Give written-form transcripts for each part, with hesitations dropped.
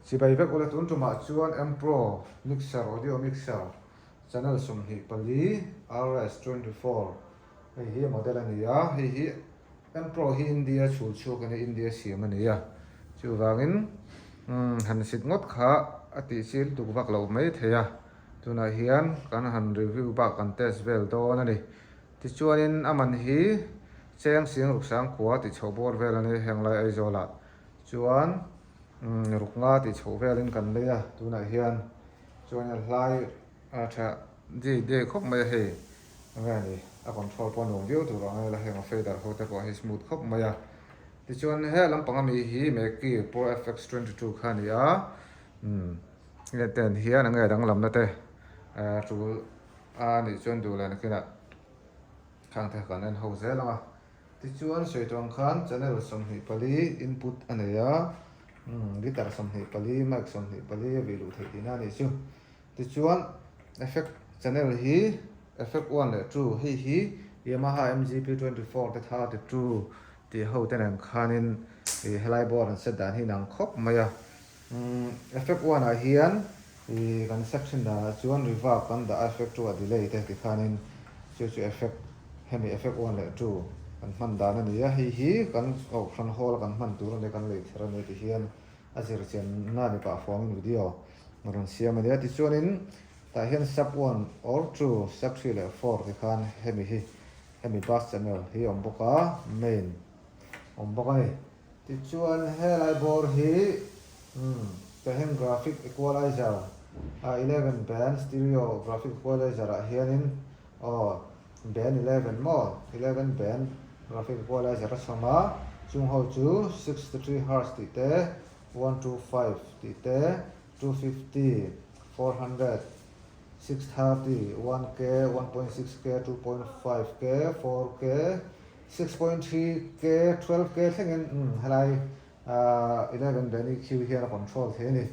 Chibai vek ula tun tumah chuan Mpro mixer audio mixer channel 24 RS24 hei hi model a ni a, hei hi Mpro hi India chhul chhuak a nia India siam a ni a, chuvangin han sit ngawt kha a tih chi lutuk vak loh mai thei a, tunah hian kan han review bak kan test vel dawn a ni. Tichuanin a man hi cheng sing ruk sang kua tih chhoh bawr vel a ni heng lai Aizawlah chuan ruk nga tih chhoh velin kan lei a, tunah hian chuan a hlai a tha dei dei khawp mai a hei enge ni a control pawh a nuam viau tur ang ela heng a fader ho te pawh hi smooth khawp mai a, tichuan he lampang ami hi Mackie Pro FX 22 kha a ni a, heng ten hian enge danglamna te tul a nih chuan duh leh nakinah khang te kan en ho zel ang a. Tichuan sawi tawh ang khan channel 24 input a nei a, guitar 24, mic 24 a vih luh theih tihna a nih chu. Tichuan effect channel hi effect one leh two hei hi Yamaha MGP 24 te 32 tih ho te nen khanin ih helai board an set dan hi inang khawp mai a. Effect one ah hian ih kan section danah chuan reverb kan dah a effect two ah delay te tikhanin chu chu effect hemi effect one leh two kan hman dan a ni a, hei hi kan kohhran hall a kan hman tur a nia kan lei kher a nia ti hian a zir chianna ni pah fawngin video rawn siam a nia. Tichuanin tah hian sub one or two, sub three leh four tikhan hemi hi hemi bass channel hi a awm bawk a main awm bawk a ni. Tichuan helai bawr hi Tahen Graphic Equalizer a 11 band stereo graphic equalizer ah hianin aw band 11 maw 11 band graphic equalizer a chhawm a, chung ho chu 63 hertz tih te, 125 tih te, 250, 400, 630, 1K, 1.6K, 2.5K, 4K, 6.3K, 12K thlengin helai 11 band EQ hian a control thei a ni.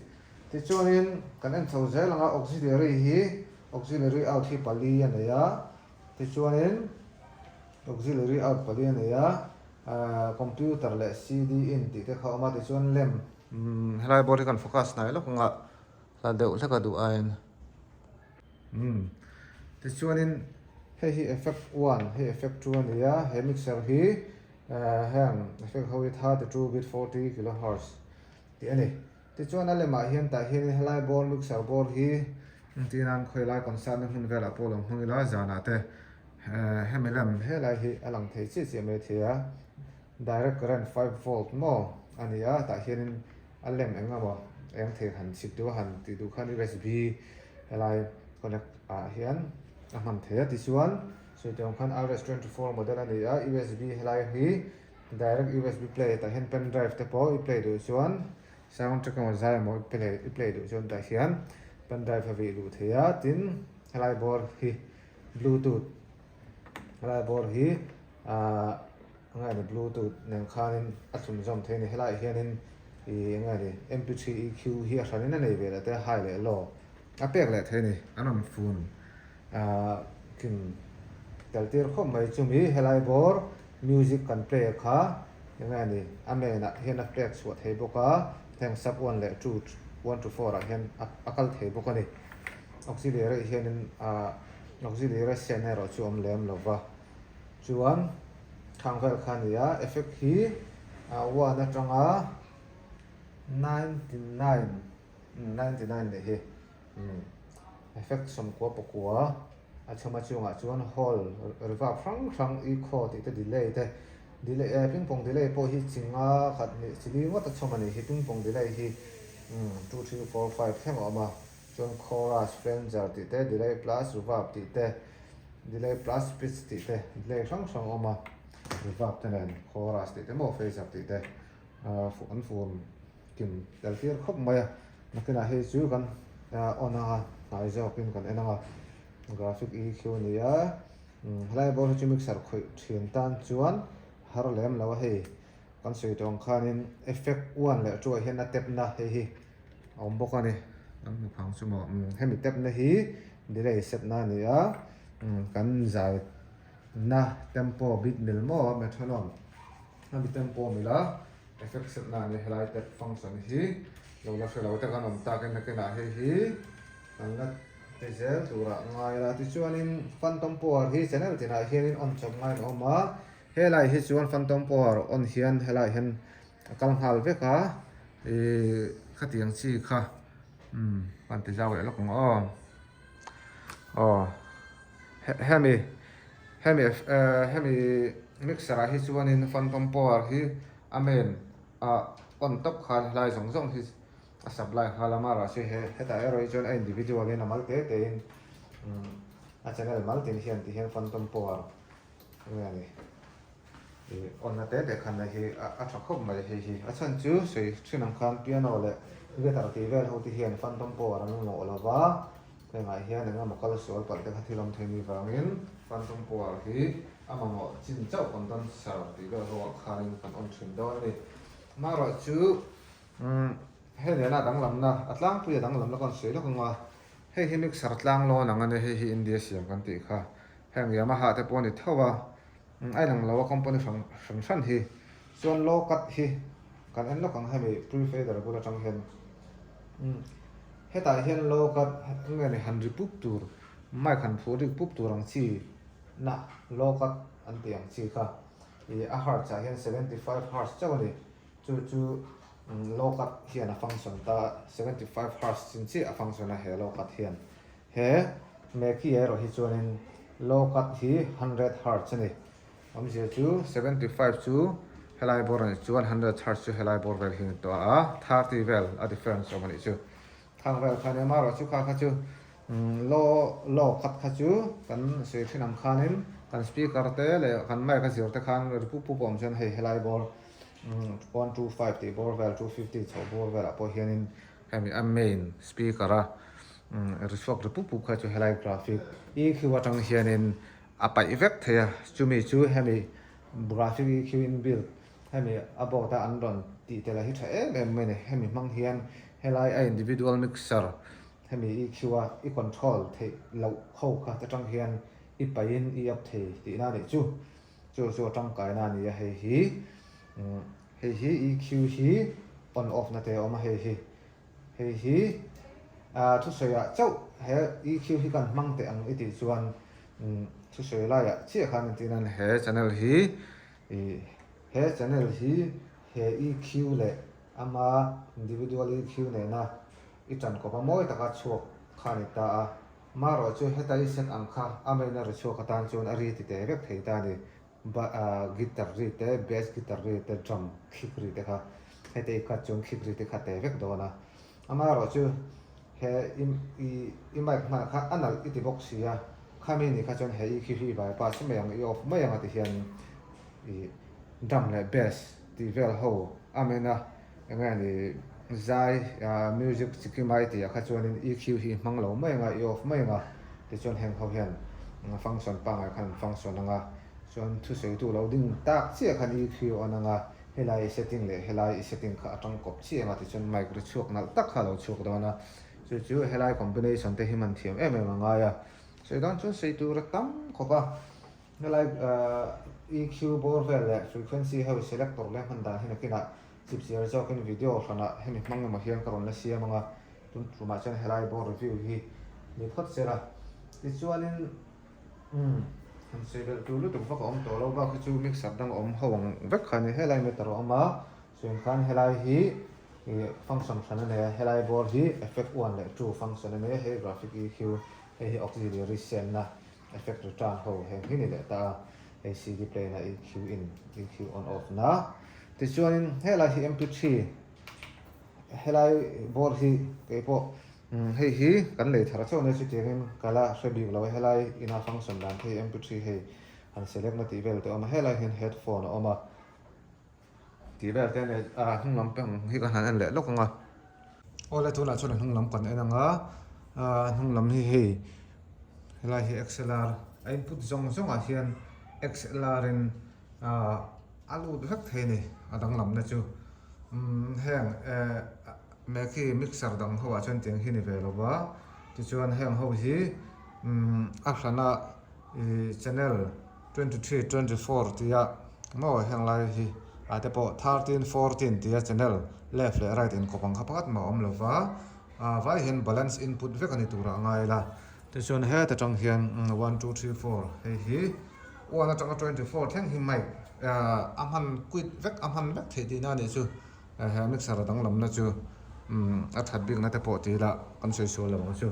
Tichuanin kan en chho zel ang a, auxiliary hi auxiliary out hi pali a nei a, tichuanin auxiliary out pali a nei a, computer leh CD in tih te kha a awm a, tichuan lem. Helai board hi kan focus hnai lawk ang a, hla deuh hlek a duh aiin. Umm tichuanin hei hi effect one hei effect two a ni a, he mixer hi heng effect ho hi 32 bit 40 kilohertz tih a ni. Tichuan a lemah hian tah hianin helai bawr mixer bawr hi engtin nan khawilai concert na hmun velah pawh lo hmang ila zanah te hemi lem helai hi a lang thei chiah chiah mai thei a, direct current 5 volt maw a ni a tah hianin A lem eng emaw eng thei han chhit duh a han tih duh khan usb helai connect ah hian a hman thei a tichuan sawi tawng khan RS 24 model a ni a usb helai hi direct usb play tah hian pen drive te pawh i play duh chuan sound track emaw zai emaw i play i play duh chuan tah hian pen drive a vih luh thei a tin helai bawr hi bluetooth helai bawr hi ahh. Enge ni bluetooth nen khanin a thlunzawm thei a ni helaiah hianin ih enge ni mp3 eq hi a hranin a nei ve leh te high leh low a pek leh thei a ni an rawn fun ah kim tel tir khawp mai chumi helai bawr music kan play kha enge ni a main ah hian a pek chhuah thei bawk a heng sub one leh two one to four ah hian a kal thei bawk a ni auxiliary hianin ah auxiliary sen erawh chu a awm lem lo va. Chuan thang vel kha a ni a, effect hi one atanga 99 99 leh hi effect 99 a chhawm a chungah chuan hall reverb hrang hrang echo tih te delay te delay eh ping pong delay pawh hi chi nga khat hnih chi li ngawt a chhawm a ni hi ping pong delay hi 2 3 4 5 thleng a awm a chuan chorus flanger tih te delay plus reverb tih te. Delay plus pitch tih te delay hrang hrang a awm a, reverb te nen chorus tih te maw phaser tih te an fun kim tel tir khawp mai a, nakinah hei chu kan on anga hnai zawkin kan en anga graphic EQ a ni a, helai bawr hi chu mixer khawih thin tan chuan har lem lo a hei kan sawi tawh ang khanin effect one leh two ah hian a tap na hei hi. A awm bawk a ni kan hmu phang chu maw hemi tap na hi delay set na a ni a kan zai na tempo beat mil maw metronome hemi tempo mila effect set na a ni helai tap function hi. Lo la hre lo te kan awm takin nakinah hei hi kan la ti zel turah ngai la. Tichuanin Phantom Power hi channel tinah hianin on chawp ngaiin a awm a, helai hi chuan Phantom Power on hian helaiah hian a kal nghal vek a, ih khatiang chi kha umm kan ti zau leh lawk ang aw. Aw hemi hemi hemi mixer ah hi chuanin Phantom Power hi a main a on tawp khan helai zawng zawng hi a supply nghal a amaherawhchu he hetah erawh hi chuan a individual in a mal te te in a channel mal tin hian ti hian phantom power nge a ni ih on na te te khan na hi a tha khawp mai hei hi a chhan chu sawi thin ang khan piano leh guitar tih vel ho te hian phantom power an mamawh lo va hengah hian eng emaw kal sual palh te kha thil awm thei ni vangin phantom power hi A mamawh chin chauh condenser tih vel ho ah khanin kan on thin dawn a ni. Amaherawhchu hei nena danglamna a tlangpui a danglamna kan sawi lawk ang a, hei hi mixer tlang lawn ang a ni, hei hi India siam kan tih kha. Heng Yamaha te pawh a ni tho a, a inang lo a company hran hran hran hi. Chuan low cut hi kan en lawk ang hemi pre-fader bul atang hian. Hetah hian low cut nge ni han ri pup tur, mic han phuh rik pup tur ang chi. Na low cut an tih ang chi kha ih a hertz ah hian 75 hertz chauh a ni chu chu low cut hian a function ta 75 hertz chin chiah a function a he low cut hian he Mackie erawh hi chuanin low cut hi 100 hertz a ni awmzia chu 75 chu helai bawr a nih chuan 100 hertz chu helai bawr vel hi a ni tawh a 30 vel a difference awm a nih chu thang vel kha nia amaherawhchu kha kha chu Law law khat kha chu kan sawi thin ang khanin kan speaker te leh kan mic a zir te khan ri pup pup a awm chuan hei helai bawr 125 tih bawr vel 250 chhoh bawr velah pawh hianin hemi a main speaker a ri chhuak ri pup pup kha chu helai graphic EQ atang hianin a paih vek thei a chumi chu hemi graphic EQ inbuilt hemi a board a an rawn tih tel a hi tha em em mai a ni hemi hmang hian helai a individual mixer Hemi i Q a i control theih loh ho kha ta tang hian i paihin i up thei tihna a nih chu. Chu chu a tangkaina a ni a hei hi. Hei hi EQ hi on off na te a awm a hei hi. Hei hi thusawi ah chauh he EQ hi kan hmang teh ang i tih chuan thusawi laiah chiah khan entir nan he channel hi he channel hi he EQ leh ama individual EQ nena I ṭan kawp a mawi taka chhuak kha a ni ta a, marawh chu heta i set ang kha a main a ri chhuak atan chuan a ri ti teh vek thei ta a ni. Ba guitar ri te, bass guitar ri te, drum khik ri te kha heta i cut chuan khik ri te kha teh vek dawn a. Amaherawh chu he i i i mic hmanah kha a nalh i ti bawk si a, khami ni kha chuan he i khi hi i bypass mai ang, i off mai ang a ti hian i drum leh bass tih vel ho a main a Enge ni zai music chi ki mai tih ah kha chuanin EQ hi i hmang lo mai anga i off mai anga tichuan heng ho hian function pangngai khan an function anga chuan thusawitu lo ding tak chiah khan EQ on anga helai i setting leh helai i setting kha a tangkawp chiah anga tichuan mic ri chhuak nalh tak kha a lo chhuak dawn a chu chu helai combination te hi man thiam em em a ngai a sawi dawn chuan sawi tur a tam khawp a. Helai EQ bawr vel leh frequency ho selector leh hman dan hi nakinah chipchiar zawkin video hranah hemi hmang emaw hian ka rawn la siam ang a, tun tumah chuan helai bawr review hi ni phawt se la. Tichuanin umm han sawi belh tur lutuk vak a awm tawh lo bak hi chu mixer dang a awm ho ang vek kha a ni. Helai meter a awm a, chuan khan helai hi ih function hran a nei a, helai bawr hi effect one leh two function a nei a, hei graphic EQ hei hi auxiliary senna Effect return ho heng hi ni leh ta a, hei CD play na EQ in EQ on off na. Tichuanin helai hi MP3 helai bawr hi keipawh hei hi kan lei thar chauh ania chutiangin ka la hre bik lo a helai ina function dan te hi MP3 hei han select na tih vel te a awm a helai hian headphone a awm a. Tih vel te ania a hnung lam pang hi kan han en leh lawk ang a. Awle tunah chuan a hnung lam kan en ang a, a hnung lam hi hei helai hi XLR a input zawng zawng ah hian XLR in a lut vek thei a ni a danglam na chu umm heng eh Maggi mixer dang ho ah chuan tiang hi ni ve lo va tichuan heng ho hi umm a hrana ih channel 23 24 tia maw heng lai hi Ah te pawh 13, 14 tia channel left leh right inkawp ang kha pakhat mah a awm lo va, ah vai hian balance input vek a ni turah a ngai la. Tichuan het atang hian one, two, three, four hei hi one atanga 24 thleng hi mic a hman quit vek a hman vek theih tihna a nih chu. He mixer a danglamna chu a that bikna te pawh ti ila kan sawi sual lo ang chu.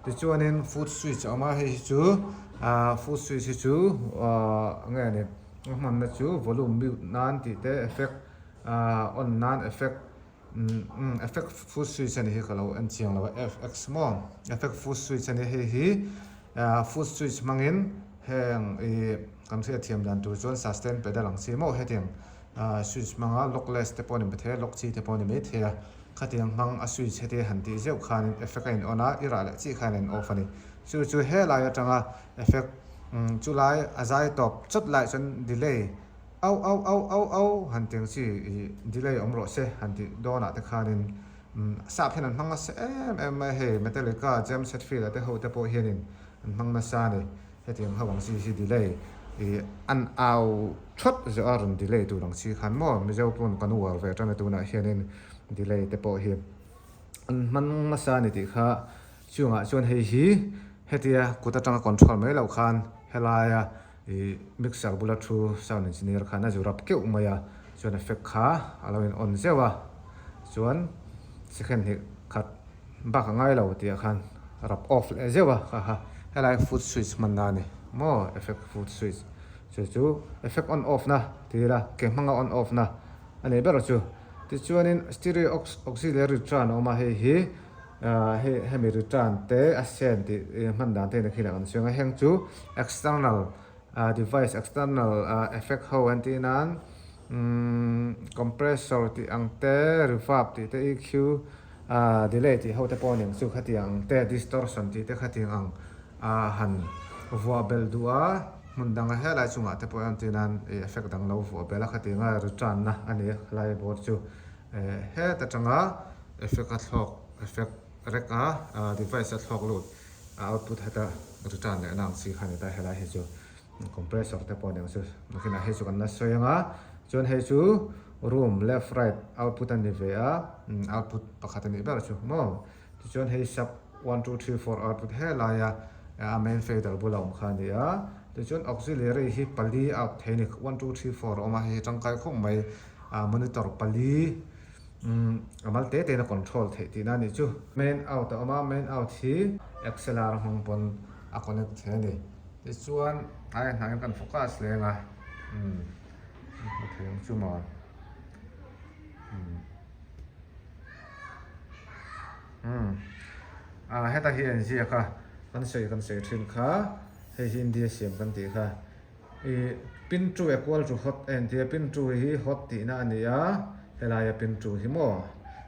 Tichuanin foot switch a awm a, hei hi chu foot switch hi chu nge ni a hmanna chu volume mute nan tih te effect on nan effect effect foot switch a ni hi ka lo en chiang lo a fx maw effect foot switch a ni hei hi foot switch hmangin heng ih kan hriatthiam dan tur chuan sustain pedal ang chi maw hetiang Switch hmanga lockless te pawh a ni maithei a, lock chi te pawh a ni maithei a. Khatiang hmang a switch heti han tih zeuh khanin effect a in on a, i rah leh chih khan a in off a ni. Chu chu helai atanga effect chu lai a zai tawp chawt lai chuan delay au au au au au han tiang chi ih delay awm rawh se han tih dawnah te khanin sap hian an hmang nasa em em mai a hei Metallica, James Hetfield a te ho te pawh hianin an hmang nasa a ni. Hetiang ho ang chi hi delay ih an au thawt zawh a rawn delay tur ang chi khan maw Mizo pawn kan uar ve tan a tunah hianin delay te pawh hi an hman nasa a ni tih kha chungah chuan hei hi hetia kut atanga control mai loh khan helaia ih mixer bula thu sound engineer khan a zu rap keuh mai a chuan effect kha a lo in on zeuh a chuan second hnih khat. Bak a ngai lo tih ah khan rap off leh zeuh a kha kha helai foot switch hman na a ni maw effect foot switch chu chu effect on off na ti ila ke hmanga on off na a ni ber chu tichuanin stereo aux auxiliary return a awm a hei hi ah hei hemi return te a sen tih hman dan te hi khi lah kan sawi ang a heng chu external ah device external ah effect ho an tih nan umm compressor tih ang te reverb tih te EQ. Ahh delay tih ho te pawh nen chu khatiang ang te distortion tih te khatiang ang ah han vuah belh duh a hmun danga helai chungah te pawh entir nan ih effect dang lo vuah belh a khatianga return na a ni a khalai bawr chu eh het atanga effect a thlawk effect rek a ah device a thlawk lut a output heta return leh na ang chi kha a ni ta helai hi chu. Compressor te pawh aniang chu nakinah hei chu kan la sawi ang a chuan hei chu room left right output a ni ve a output pakhat a nih ber chu maw tichuan hei sub 1 2 3 4 output helaia a main fader bula awm kha a ni a tichuan auxiliary hi pali out thei a ni 1 2 3 4 a awm a hei hi tangkai khawp mai monitor pali a mal te te in a control theih tihna a nih chu main out a awm a main out hi XLR hmang pawn a connect thei a ni. Tichuan ai hnaiin kan focus leng a umm hmu thei ang chu maw umm umm ah heta hi a inziak a kan sawi kan sawi thin kha hei hi India siam kan tih kha ih pin two equal to hot a intia pin two hi hot tihna a ni a helaia pin two hi maw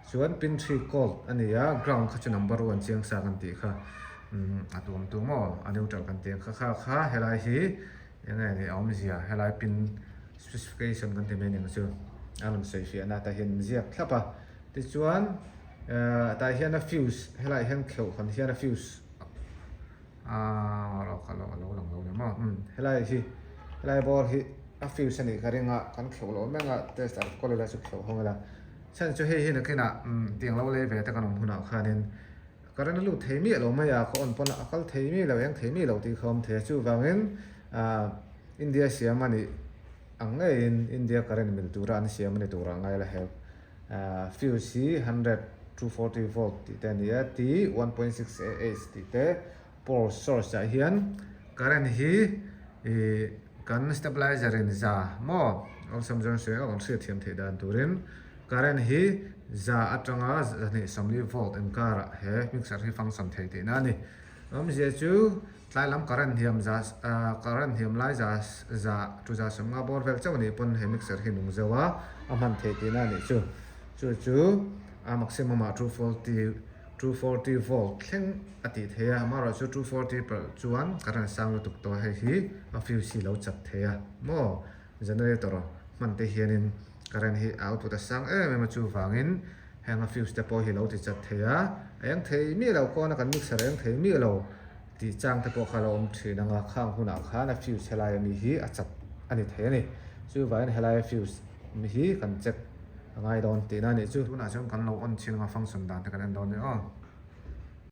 chuan pin three cold a ni a ground kha chu number one chiang sa kan tih kha. Umm a tuam tu maw a neutral kan tih ang kha kha kha helai hi eng nge ni a awmzia helai pin specification kan ti mai aniang chu a rawn sawi fiah na tah hian an ziak thlap a tichuan eh tah hian a fuse helai hian kheuh hawn hian a fuse aaa rawh kha lo a lo lang lo ni maw umm helai hi helai bawr hi a fuse a nih ka ring a kan kheuh loh mek a test ah kawl ila chu kheuh hawng ila chhan chu hei hi nakinah umm tiang lo lei ve te kan awm hunah khanin. Current a lut thei miah lo mai a, ka on pawn a kal thei miah lo, eng thei miah lo tih kha awm thei a, chuvangin ah India siam a nih ang ngeiin India current mil tura an siam a ni turah ngai la help ah fuse hi 100 240 volt tih te a ni a, T 1.6 Ah tih te power source ah hian current hi ih kan stabilizer in za maw awlsam zawng sawi a kan hriatthiam theih dan turin Current hi za atanga zahnih sawmli volt inkarah he mixer hi function thei tihna a ni. Awmzia chu tlai lam current hniam za current hniam lai za za tu za sawmnga bawr vel chauh anih pawn he mixer hi nung zo a a hman theih tihna a nih chu. Chu chu a maximum ah 240 240 volt thleng a tih thei a, amaherawhchu 240 palh chuan current sang lutuk tawh hei hi a fuse hi lo chat thei a maw. Generator hman te hianin current hi a output a sang em em a chuvangin heng a fuse te pawh hi lo ti chat thei a, a eng thei miah lo kawn a kan mixer a eng thei miah lo tih chang te pawh kha a lo awm thin ang a, khang hunah khan a fuse helai ami hi a chat a ni thei a ni. Chuvangin helai a fuse hi kan check a ngai dawn tihna a nih chu. Tunah chuan kan lo on chhin anga function dan te kan en dawn nia aw.